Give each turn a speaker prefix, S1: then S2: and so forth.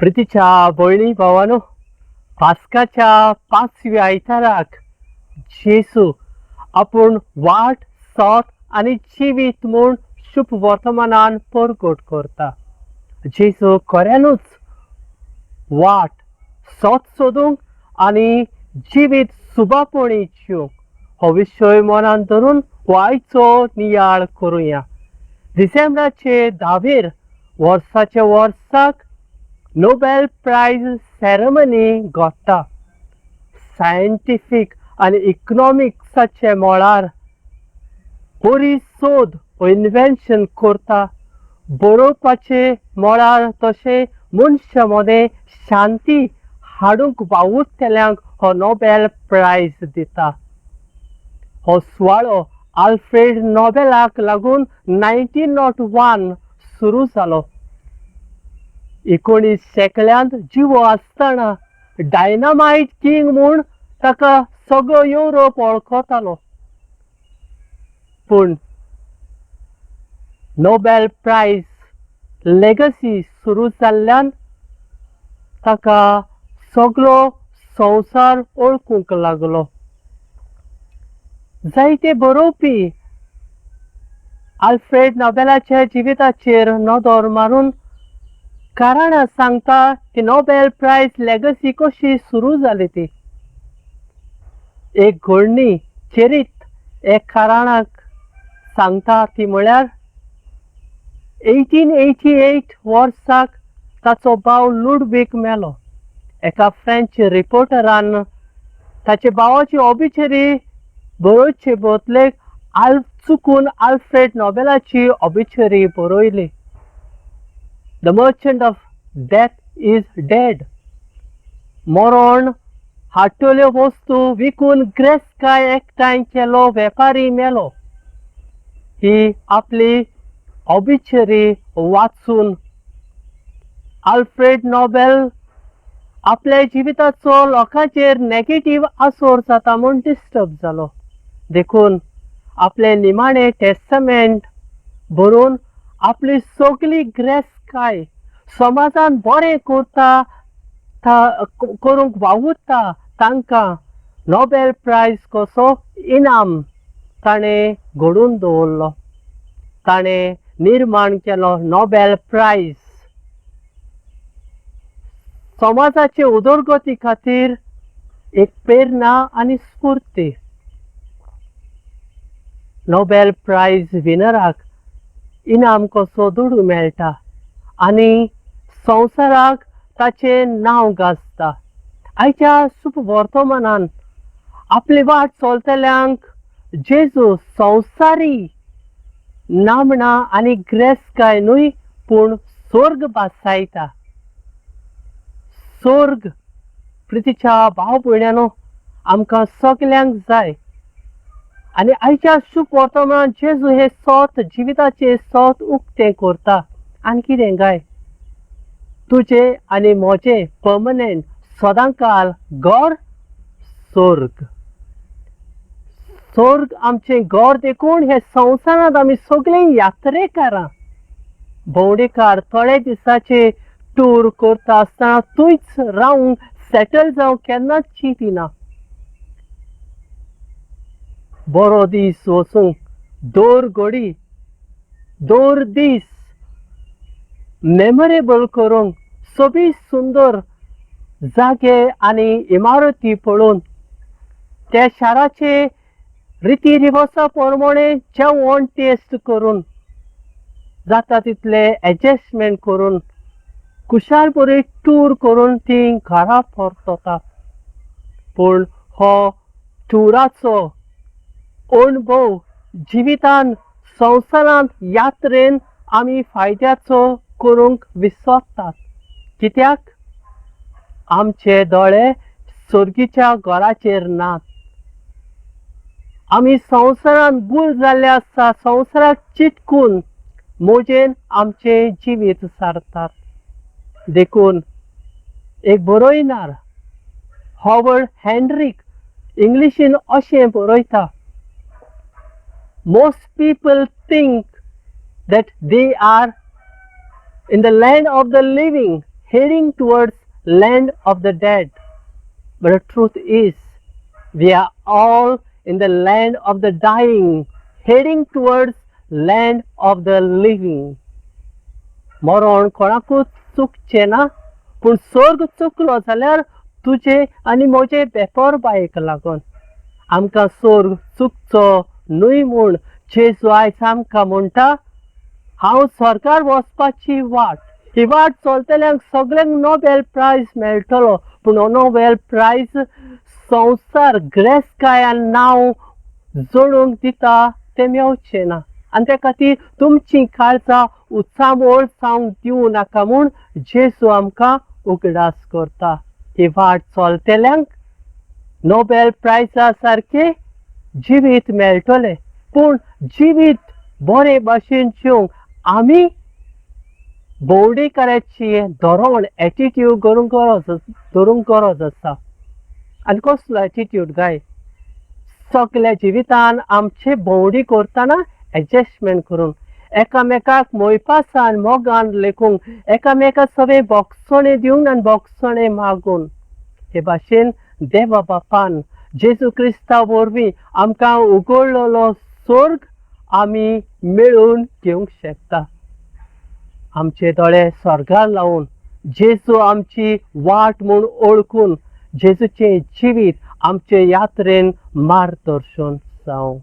S1: प्रितीच्या भयणी भावानो, पास्काच्या पांचव्या आयताराक जेजू आपूण वाट, सत आनी जिवीत म्हूण शुभ वर्तमानान परगट करता. जेजू खऱ्यानूच वाट, सत सोदूंक आनी जिवीत सुबापणी जिवंक हो विशय मनान धरून हो आयचो नियाळ करुया. डिसेंबराचे 10वेर वर्साच्या वर्साक नोबेल प्रायज सेरेमनी घडटा. सायंटिफीक आनी इकनॉमिक्साचे मळार बरी सोद ओ इन्वेन्शन करता, बरोवपाचे मळार, तशें मनशा मदें शांती हाडूंक वावुरतल्यांक हो नोबेल प्रायज दिता. हो सुवाळो आल्फ्रेड नोबेलाक लागून 1901 सुरू जालो. 19 शेंकड्यांत जिवो आसतना डायनामायट किंग म्हूण ताका सगळो युरोप वळखतालो. पूण नोबेल प्रायज लेगसी सुरू जाल्ल्यान ताका सगळो संवसार वळखूंक लागलो. जायते बरोवपी आल्फ्रेड नोबेलाच्या जिविताचेर नदर मारून कारणां सांगता की नोबेल प्रायज लेगसी कशी सुरू जाली ती. एक घडणी चरित एक कारणाक सांगता, ती म्हळ्यार 1888 वर्साक ताचो भाव लुडवीक मेलो. एका फ्रेंच रिपोर्टरान ताचे भावाची ऑबिचरी बरोवचे बदलेक चुकून आल्फ्रेड नोबेलाची ऑबिचरी बरयली. "The merchant of death is dead." मरण हाडटल्यो वस्तू विकून ग्रेस्काय एकठांय केलो वेपारी मेलो. ही आपली ऑबिचरी वाचून आल्फ्रेड नोबेल आपल्या जिविताचो लोकांचेर नेगेटीव आसोर जाता म्हूण डिस्टर्ब जालो. देखून आपले निमाणे टेस्टमेंट बरोवन आपली सगली ग्रेस्काय समाजान बरें करता, करूंक वावुरता तांकां नोबेल प्रायज कसो इनाम ताणें घडोवन दवरलो. ताणें निर्माण केलो नोबेल प्रायज समाजाचे उदरगती खातीर एक प्रेरणा आनी स्फूर्ती. नोबेल प्रायज विनराक इनाम कसो दुडू मेळटा आनी संवसाराक ताचें नांव गाजता. आयच्या शुभ वर्तमानान आपली वाट चलतल्यांक जेजू संवसारी नामना आनी ग्रेस्काय न्हय, पूण स्वर्ग भासायता. स्वर्ग, प्रितीच्या भाव भयण्यानो, आमकां सगल्यांक जाय आनी आयच्या शुभ वर्तमानान जेजू हे सत, जिविताचें सत उक्तें करता. आनी कितें गाय? तुजें आनी म्हजें पर्मनंट सदांकाल घर स्वर्ग. स्वर्ग आमचें घर. देखून हे संवसारांत आमी सगळीं यात्रेकारां, भोंवडेकार. थोडे दिसाचे टूर करता आसतना थंयच रावूंक, सेटल जावंक केन्नाच चिंतिना. बरो दीस वचूंक, दर घडी, दर दीस मेमोरेबल करूंक, सोबीत सुंदर जागे आनी इमारती पळोवन, त्या शाराचे रिती रिवाजा प्रमाणे जेवण टेस्ट करून, जाता तितले एडजस्टमेंट करून, खुशाल बरी टूर करून ती घरा परतता. पूण हो टुराचो अणभव जिवितान, संवसारांत यात्रेन आमी फायद्याचो करूंक विसरतात. कित्याक? आमचे दोळे सर्गीच्या घराचेर नात. आमी संवसारांत गुल जाल्ले आसता. संवसाराक चिटकून मोजेन आमचें जिवीत सारतात. देखून एक बरयणार हॉवर्ड हॅन्ड्रीक इंग्लिशीन अशें बरयता, "Most people think that they are in the land of the living. heading towards land of the dead. But the truth is, we are all in the land of the dying, heading towards land of the living. मरण कोणाकूच चुकचें ना, पूण सर्ग चुकलो जाल्यार तुजे आनी म्हजे बेपरबायेक लागून आमकां सर्ग चुकचो न्हय म्हूण जेजू आयज आमकां म्हणटा, हांव स्वर्गार वचपाची वाट. ही वाट चलतल्यांक सगल्यांक नोबेल प्रायज मेळटलो, पूण हो नोबेल प्रायज संवसार ग्रेसकायान नांव जोडूंक दिता तें मेवचें ना. आनी त्या खातीर तुमचीं काळजां उचांबळ जावंक दिवं नाका म्हूण जेजू आमकां उगडास करता. ही वाट चलतल्यांक नोबेल प्रायजा सारकें जिवीत मेळटलें, पूण जिवीत बरे भाशेन जिवंक आमी भोंवडेकाराची धोरण, एटिट्यूड करूंक गरज धरूंक गरज आसा. आनी कसलो एटिट्यूड काय? सगल्या जिवितान आमचे भोंवडी करतना एडजस्टमेंट करून, एकामेकाक मोयपासान मोगान लेखूंक, एकामेका सगळे बोगसणे दिवन आनी बोगसणे मागून, हे भाशेन देवा बापान जेजू क्रिस्ता वरवीं आमकां उगडलेलो स्वर्ग आमी मेळोवन घेवंक शकता. आमचे दोळे स्वर्गार लावन, जेजू आमची वाट म्हूण ओळखून, जेजूचें जिवीत आमचे यात्रेन मार्गदर्शन जावं.